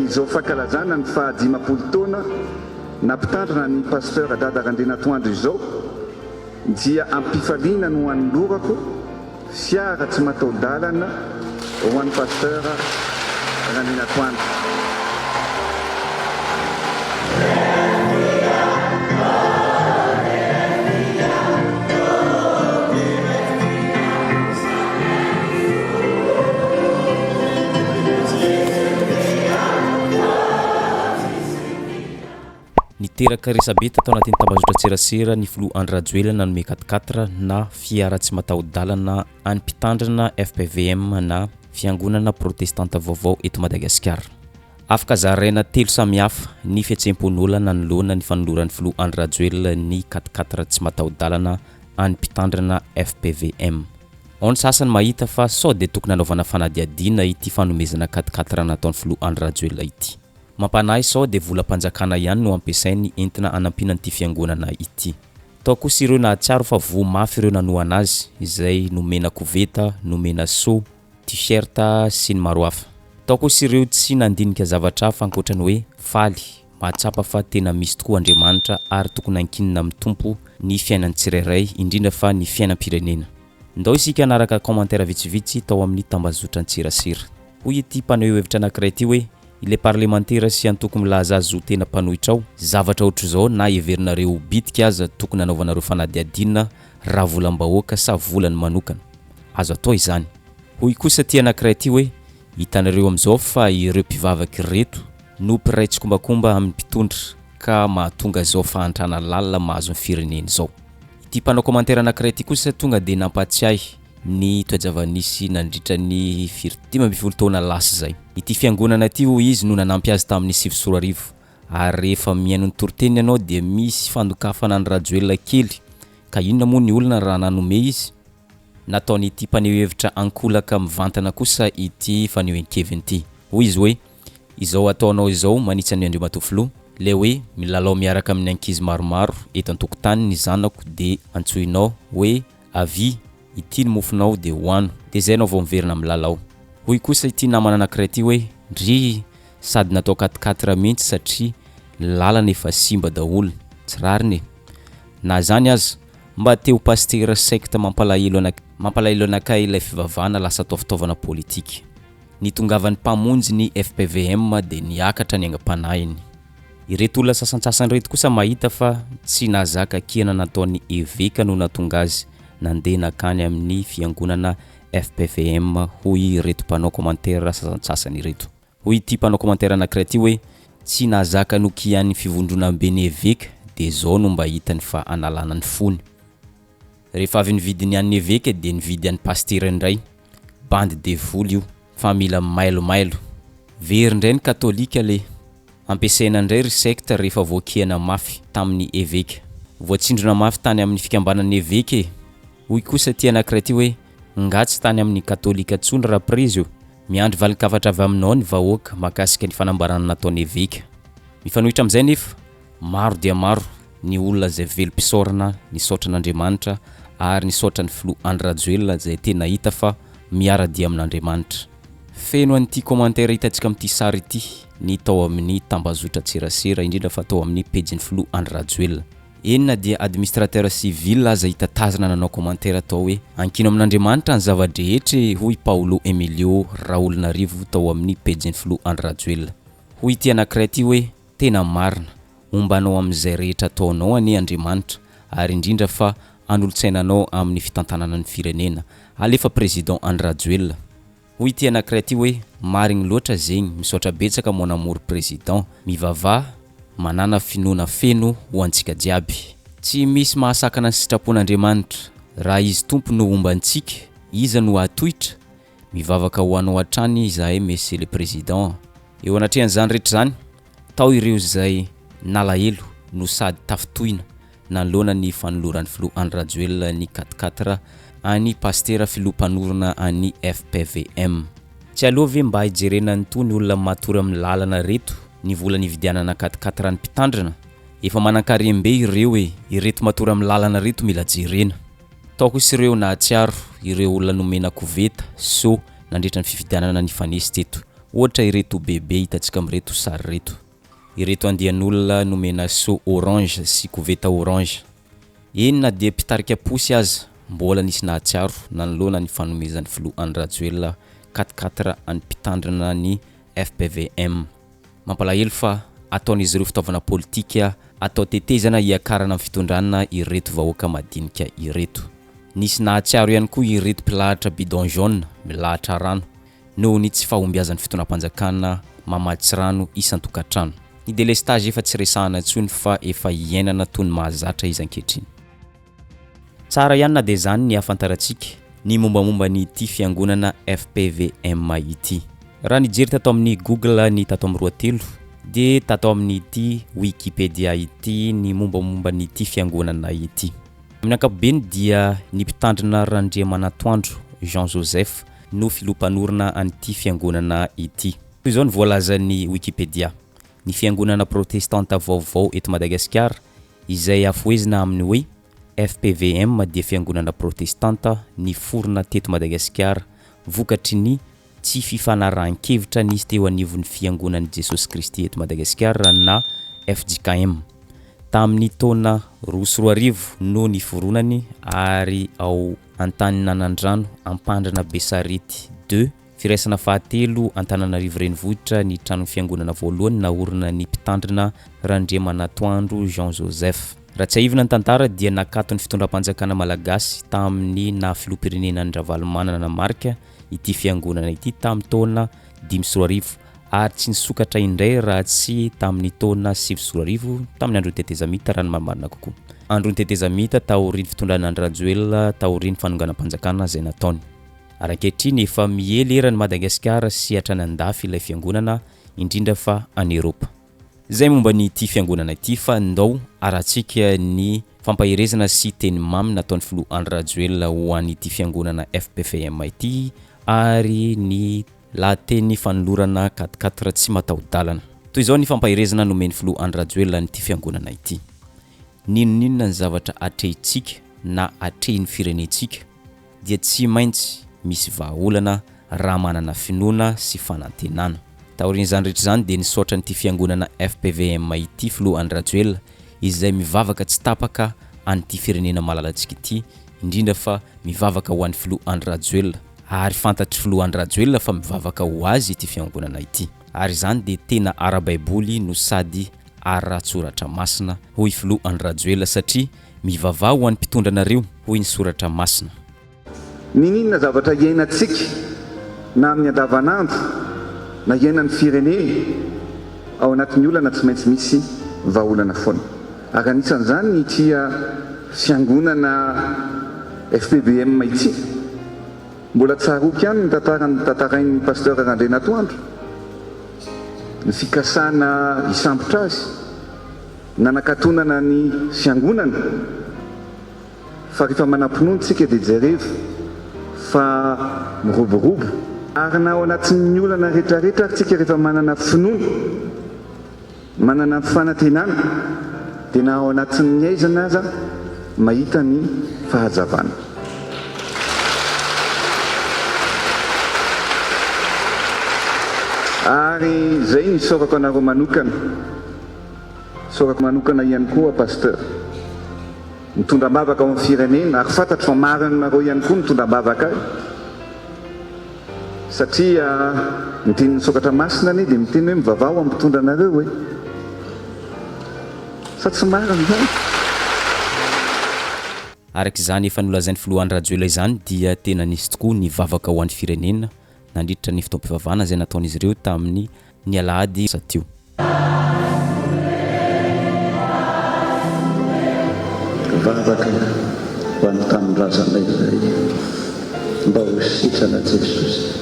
Izao fankalazana ny faha 50 taona nampitandrina ny Pasteur Dada Randrianatoandro izao dia am-pifaliana no anolorako fiara tsy mataho-dalana ho an'i Pasteur Randrianatoandro. Niteraka resabe tato anatin'ny tambazotran-tserasera ny filoha Andry Rajoelina nanome quatre quatre na fiara tsy mataho-dalana an'ny mpitandrina fpvm na Fiangonana Protestanta Vaovao eto Madagasikara. Afaka zaraina telo samihafa ny fihetseham-pon'olona nanoloana ny fanoloran'ny filoha Andry Rajoelina ny quatre quatre tsy mataho-dalana an'ny mpitandrina fpvm. Ao ny sasany mahita fa sao dia tokony hanaovana fanadihadiana ity fanomezana quatre quatre nataon'ny filoha Andry Rajoelina ity. Mampanahy sao dia volam-panjakana ihany no ampiasainy entina hanampiana an'ity fiangonana ity. Tao kosa ireo nahatsiaro fa voa mafy ireo nanohana azy izay nomena koveta, nomena seau, t-shirt sy ny maro hafa. Tao kosa ireo tsy nandinika zavatra hafa ankoatra ny hoe faly, mahatsapa fa tena misy tokoa Andriamanitra ary tokony ankinina amin'ny Tompo ny fiainan'ny tsirairay indrindra fa ny fiainam-pirenena. Ndao isika hanaraka commentaire vitsivitsy tao amin'ny tambazotran-tserasera. Hoy ity mpaneho hevitra anankiray ity hoe, Ilay parlemantera sy antoko milaza azy ho tena mpanohitra ao, zavatra ohatr'izao na heverinareo ho bitika aza tokony hanaovanareo fanadihadiana raha volam-bahoaka sa volany manokana. Azo atao izany. Hoy kosa ity anankiray ity hoe, Hitanareo amin'izao fa ireo mpivavaka ireto no mpiray tsikombakomba amin'ny mpitondra ka mahatonga izao fahantrana lalina mahazo ny firenena izao. Ity mpanao commentaire anankiray ity kosa tonga dia nampahatsiahy ny toe-java-nisy nandritra ny firy 15 taona lasa izay. Ity fiangonana ity hoy izy no nanampy azy tamin'ny 2009 ary rehefa mihaino ny toriteniny ianao dia misy fandokafana an'i Rajoelina kely ka inona moa ny olona raha nanome izy? Nataon'ity mpaneho hevitra ankolaka mivantana kosa ity fanehoan-keviny ity. Hoy izy hoe, Izao ataonao izao manitsy an'i Andriamatoa Filoha, ilay hoe milalao miaraka amin'ny ankizy maromaro eto an-tokotany ny zanako dia antsoinao hoe avia, ity ny mofonao dia hohano, dia izay ianao vao miverina milalao. Hoy kosa ity namana anankiray ity hoe, Ndrii, sady natao quatre quatre mihitsy satria ny lalana efa simba daholo, tsy rariny e. Na izany aza, Mba te ho pasitera secte mampalahelo ana mampalahelo anakay ilay fivavahana lasa atao fitaovana politika. Nitongavan'ny mpamonjy ny fpvm dia niakatra ny aingam-panahiny. Ireto olona sasantsasany ireto kosa mahita fa tsy nahazaka kiana nataon'ny eveka no nahatonga azy nandeha nakany amin'ny fiangonana fpvm hoy ireto mpanao commentaire sasantsasany ireto. Hoy ity mpanao commentaire anankiray ity hoe, Tsy nahazaka nokian'ny fivondronamben'ny eveka dia zao no mba hitany fa analana ny fony. Rehefa avy nividy ny an'ny eveka dia nividy an'ny pasitera indray. Bandy devoly io fa mila mailomailo. Very indray ny katolika le. Ampiasaina indray ry secte rehefa voakihana mafy tamin'ny eveka. Voatsindrona mafy tany amin'ny fikambanan'ny eveka e! Hoy kosa ity anankiray ity hoe, Nga tsy tany amin'ny katolika tsony raprezy o! Miandry valin-kafatra avy aminao ny vahoaka mahakasika ny fanambarana nataon'ny eveka. Mifanohitra amin'izay anefa, maro dia maro ny olona izay velom-pisaorana nisaotra an'Andriamanitra ary nisaotra ny filoha Andry Rajoelina izay tena hita fa miara-dia amin'Andriamanitra. Feno an'ity commentaire hitantsika amin'ity sary ity ny tao amin'ny tambazotran-tserasera, indrindra fa tao amin'ny pejin'ny filoha Andry Rajoelina. Eny na dia administrateur civil aza hita tazana nanao commentaire atao hoe ankino amin'Andriamanitra ny zava-drehetra e hoy Paolo Emilio Raholinarivo tao amin'ny pejin'ny filoha Andry Rajoelina. Hoy ity anankiray ity hoe tena marina, homba anao amin'izay rehetra ataonao anie Andriamanitra ary indrindra fa hanolotsaina anao amin'ny fitantanana ny firenena. Alefa président Andry Rajoelina. Hoy ity anakiray ity hoe marigny loatra zegny, misaotra betsaka mon amour président, mivavaha, manàna finoana feno ho antsika jiaby. Tsy misy mahasakana ny sitrapon'Andriamanitra, raha Izy Tompo no homba antsika, iza no hahatohitra? Mivavaka ho anao hatrany izahay Monsieur le Président. Eo anatrehan'izany rehetra izany, tao ireo izay nalahelo no sady tafintohina nanoloana ny fanoloran'ny filoha Andry Rajoelina ny quatre quatre an'i Pasitera filoha mpanorina an'ny fpvm. Tsy aleo ve mba hijerena an'itony olona matory amin'ny lalana reto ny vola nividianana quatre quatre an'ny mpitandrina? Efa manankarem-be ireo e! Ireto matory amin'ny lalana reto mila jerena. Tao kosa ireo nahatsiaro ireo olona nomena koveta, seau, nandritra ny fifidianana nifanesy teto. Ohatra ireto bebe hitantsika amin'ireto sary ireto. Ireto andian'olona nomena seau orange sy koveta orange. Eny na dia mpitarika posy aza, mbola nisy nahatsiaro nanoloana ny fanomezan'ny filoha Andry Rajoelina quatre quatre an'ny mpitandrina ny fpvm. Mampalahelo fa ataon'izy ireo fitaovana politika atao tetezana hiakarana amin'ny fitondrana ireto vahoaka madinika ireto. Nisy nahatsiaro ihany koa ireto mpilahatra bidon jaune milahatra rano noho ny tsy fahombiazan'ny fitondram-panjakana mamatsy rano isan-tokantrano. Ny delestazy efa tsy resahana intsony fa efa iainana toy ny mahazatra izy ankehitriny. Tsara ihany na dia izany ny hahafantarantsika ny mombamomba ny ity fiangonana fpvm ity. Raha nijery tato amin'ny Google ny tato amin'ny roatelo dia tato amin'ity Wikipedia ity ny mombamomba an'ity fiangonana ity. Amin'ny ankapobeny dia ny mpitandrina Randriamanantoandro Jean Joseph no filoha mpanorina an'ity fiangonana ity. Toy izao ny voalazan'ny Wikipedia, Ny fiangonana protestanta vaovao eto Madagasikara izay afohezina amin'ny hoe fpvm dia fiangonana protestanta niforona teto Madagasikara vokatry ny tsy fifanarahan-kevitra nisy teo anivon'ny Fiangonan'i Jesosy Kristy eto Madagasikara na fjkm. Tamin'ny taona 2002 no niforonany ary ao Antaninanandrano, Ampandrana Besarety ii, Firaisana fahatelo, Antananarivo Renivohitra ny tranon'ny fiangonana voalohany naorina ny Mpitandrina Randriamanatoandro Jean Joseph. Raha tsiahivina ny tantara dia nakaton'ny fitondram-panjakana malagasy tamin'ny naha filoham-pirenena an'i Ravalomanana Marc ity fiangonana ity tamin'ny taona 2005 ary tsy nisokatra indray raha tsy tamin'ny taona 2009 tamin'ny andron'ny tetezamita raha ny marimarina kokoa. Andron'ny tetezamita taorian'ny fitondrana an-dRajoelina taorian'ny fanonganam-panjakana izay nataony. Ary ankehitriny efa miely eran'i Madagasikara sy hatrany an-dafy ilay fiangonana indrindra fa any Eropa. Izay momba ny ity fiangonana ity fa ndao arahantsika ny fampaherezana sy teny mamy nataon'ny filoha Andry Rajoelina ho an'ity fiangonana fpvm ity ary ny lahateny fanolorana quatre quatre tsy mataho-dalana. Toy izao ny fampaherezana nomen'ny filoha Andry Rajoelina an'ity fiangonana ity. N'inon'inona ny zavatra atrehintsika na atrehin'ny firenentsika dia tsy maintsy misy vahaolana raha manana finoana sy fanantenana. Taorian'izany rehetra izany dia nisaotra an'ity fiangonana fpvm ity filoha Andry Rajoelina izay mivavaka tsy tapaka an'ity firenena malalantsika ity indrindra fa mivavaka ho an'ny filoha Andry Rajoelina ary fantatr'i filoha Andry Rajoelina fa mivavaka ho azy ity fiangonana ity ary izany dia tena ara-baiboly no sady ara-tsoratra masina hoy filoha Andry Rajoelina satria Mivavaha ho an'ny mpitondra anareo, hoy ny Soratra Masina. N'inon'inona zavatra iainantsika na amin'ny andavanandro na iainan'ny firenena, ao anatin'ny olana tsy maintsy misy vahaolana foana. Ary anisan'izany ity fiangonana fpbm ity. Mbola tsaroako ihany ny tantara notantarain'ny Pasteur Randrianatoandro, ny fikasana hisambotra azy. Nanakatonana ny fiangonana fa rehefa manam-pinoana tsika dia jerevo fa miroborobo. Ary na ao anatin'ny olana rehetrarehetra ary tsika rehefa manana finoana, manana fanantenana dia na ao anatin'ny aizana aza mahita ny fahazavana. Ary izay no isaorako anareo manokana. Isaorako manokana ihany koa Pasteur. Mitondra am-bavaka ao amin'ny firenena ary fantatro fa maro aminareo ihany koa mitondra am-bavaka ahy satria ny tenin'ny Sokatra Masina anie dia miteny hoe mivavaha ho amin'ny mpitondra anareo e! Sa tsy marina izany? Araka izany efa nolazain'ny Filoha Andry Rajoelina izany dia tena nisy tokoa ny vavaka ho an'ny firenena nandritra ny fotoam-pivavahana izay nataon'izy ireo tamin'ny ny alahady teo. Vavaka ho an'ny tanindrazanay izay mba ho sitrana Jesosy.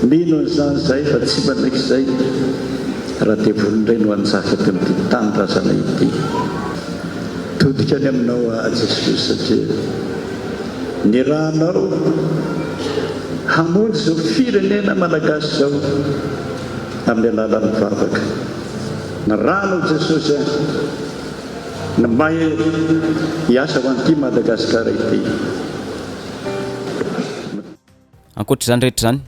Mino an'izany izahay fa tsy manaiky izay raha devoly indray no hanjaka eto amin'ity tanindrazanay ity. Todika any aminao aho Jesosy satria nirahanao hamonjy izao firenena malagasy izao. Amin'ny alalan'ny vavaka. Ny rano Jesosy a! Ny mahery hiasa ho an'ity Madagasikara ity. Ankoatra izany rehetra izany.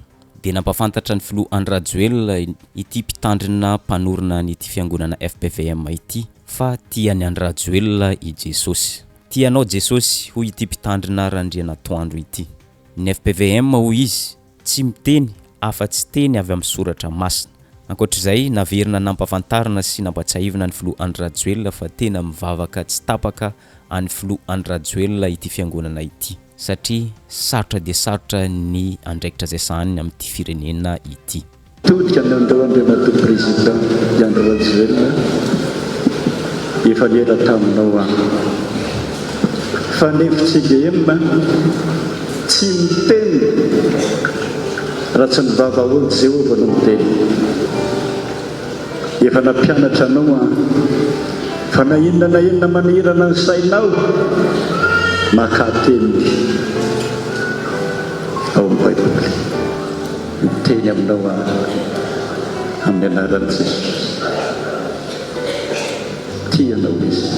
Dia nampahafantatra ny filoha Andry Rajoelina ity mpitandrina mpanorina an'ity fiangonana fpvm ity fa tia an'i Andry Rajoelina i Jesosy. Tia anao Jesosy, hoy ity mpitandrina Randrianatoandro ity. Ny fpvm, hoy izy, tsy miteny afa-tsy teny avy amin'ny soratra masina. Ankoatra izay, naverina nampahafantarina sy nampatsiahivina ny filoha Andry Rajoelina fa tena mivavaka tsy tapaka an'ny filoha Andry Rajoelina ity fiangonana ity satria sarotra dia sarotra ny andraikitra izay sahaniny amin'ity firenena ity. Todika ny andao Andriamatoa Président Andry Rajoelina, efa niela taminao aho. Fa ny FCGM tsy miteny raha tsy ny vavahoan'i Jehovah no miteny. Efa nampianatra anao aho fa na inona na inona manahirana ny sainao, makà teny ao amin'ny Baiboly. Miteny aminao aho amin'ny anaran'i Jesosy. Tia anao Izy.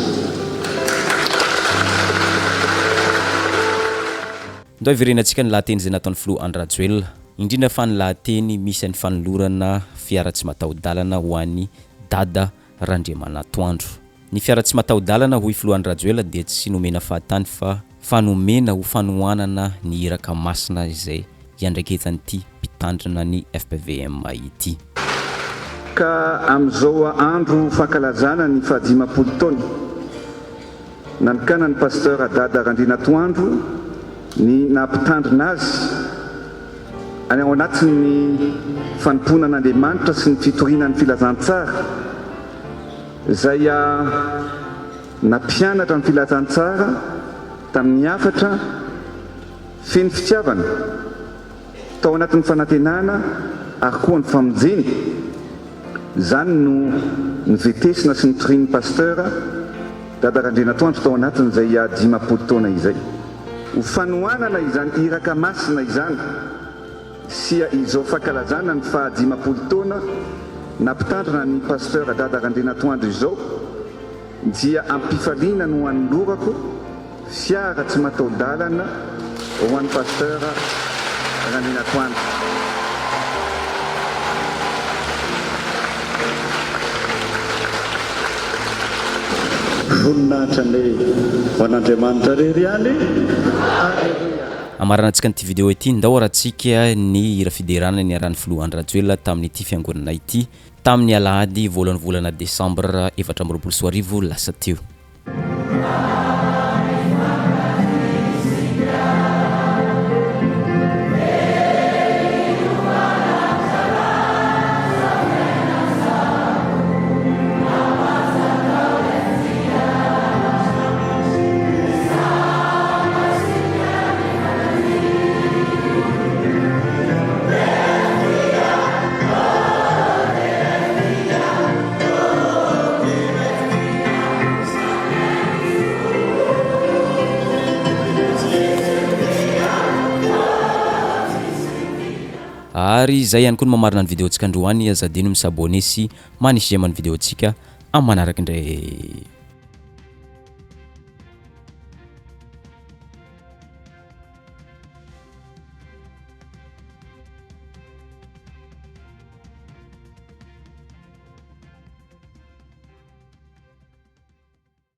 Ndao hiverenantsika ny lahateny izay nataon'ny filoha Andry Rajoelina, indrindra fa ny lahateny misy an'ny fanolorana fiara tsy mataho-dalana ho an'i Dada Randriamanantoandro. Ny fiara tsy mataho-dalana hoy filoha Andry Rajoelina dia tsy nomena fahatany fa fa nomena ho fanohanana ny iraka masina izay iandraiketan'ity mpitandrina ny fpvm ity. Ka amin'izao andro fankalazana ny fahadimampolo taona nanokanan'ny Pasteur Dada Randrianatoandro ny naha mpitandrina azy any ao anatin'ny fanompoana an'Andriamanitra sy ny fitoriana ny filazantsara izay nampianatra ny filazantsara tamin'ny hafatra feno fitiavana tao anatin'ny fanantenana ary koa ny famonjena. Izany no novetesina sy notorian'ny Pasteur Dada Randrianatoandro tao anatin'izay 50 taona izay. Ho fanohanana izany iraka masina izany sy izao fankalazana ny faha 50 taona nampitandrina an'i Pasteur Dada Randrianatoandro izao dia am-pifaliana no anolorako Fiara tsy mataho-dalana ho an'i Pasteur Randrianatoandro. Voninahitra anie ho an'Andriamanitra irery ihany. Aleloia. Hamaranantsika an'ity video ity, ndao arahantsika ny hira fiderana niarahan'ny filoha Andry Rajoelina tamin'ity fiangonana ity tamin'ny alahady voalohan'ny volana desambra 2024 lasa teo. Ary izay ihany koa no mamarana ny vidéo-ntsika androany, aza adino mi s'abonner sy manisy j'aime ny vidéo-ntsika amin'ny manaraka indray.